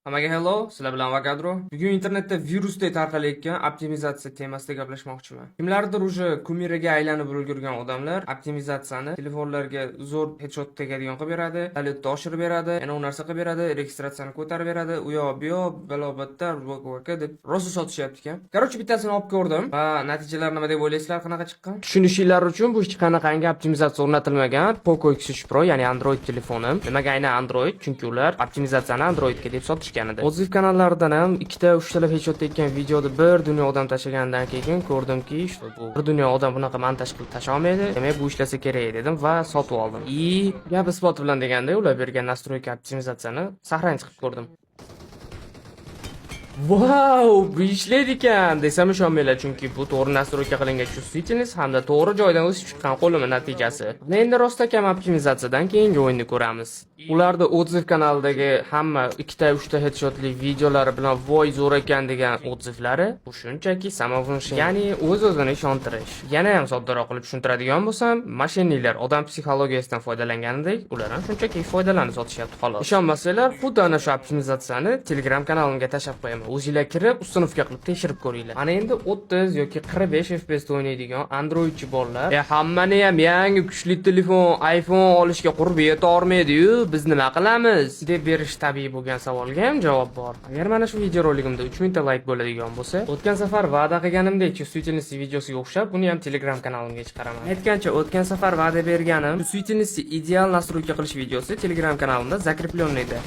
Hammaga hello, sizlar bilan Vakadro. Bugun internetda virusdek tarqalayotgan optimizatsiya temasida gaplashmoqchiman. Kimlardir уже кумир iga aylanib ulgurgan odamlar optimizatsiyani telefonlarga zo'r headshot tegadigan qilib beradi, полёт ni oshirib beradi, yana u narsa qilib beradi, registratsiyani ko'tarib beradi, u yoq bu yoq balo battar vaka deb rosa sotishyapti ekan. Короче, bittasini olib ko'rdim va natijalar nima deb o'ylaysizlar, qanaqa chiqqan? Tushunishinglar uchun, bu hech qanaqangi optimizatsiya o'rnatilmagan Poco X3 Pro, ya'ni Android telefonim. Nimaga aynan Android? Chunki ular optimizatsiyani Androidga deb sotishgan edi. Отзыв kanallaridan ham ikkita, uchtalab headshot tekkan videoni bir dunyo odam tashlaganidan keyin ko'rdimki, что bu bir dunyo odam bunaqa montaj qilib tasha olmaydi. Demak, bu ishlasa kerak dedim va sotib oldim. И gap isboti bilan deganda, ular bergan настройка optimizatsiyani сохранить qilib ko'rdim. Vau, bu ishlaydi ekan desam, ishonmanglar, chunki bu to'g'ri настройка qilingan чувствительность hamda to'g'ri joydan o'sib chiqqan qo'limi natijasi. Endi rostakam optimizatsiyadan keyingi o'yinni ko'ramiz. Ularda отзыв kanalidagi hamma ikkita, uchta headshotli videolari bilan voy zo'r ekan degan отзыв lari bu shunchaki самовнушение, ya'ni o'z-o'zini ishontirish. Yana ham soddaroq qilib tushuntiradigan bo'lsam, мошенник lar odam psixologiyasidan foydalanganidek, ular ham shunchaki foydalanib sotishyapti, xolos. Ishonmasanglar, xuddi ana shu optimizatsiyani Telegram kanalimga tashlab qo'yaman. O'zinglar kirib, установка qilib tekshirib ko'ringlar. Ana endi 30 yoki 45 FPS da o'ynaydigan Androidchi bolalar, hammani ham yangi kuchli telefon, iPhone olishga qurbi yetormaydi-yu, biz nima qilamiz deb berish tabiiy bo'lgan savolga ham javob bor. Agar mana shu videoroligimda 3000 ta layk bo'ladigan bo'lsa, o'tgan safar va'da qilganimdek, чувствительность videosiga o'xshab buni ham Telegram kanalimga chiqaraman. Aytgancha, o'tgan safar va'da berganim чувствительность ideal настройка qilish videosi Telegram kanalimda закрепленный da.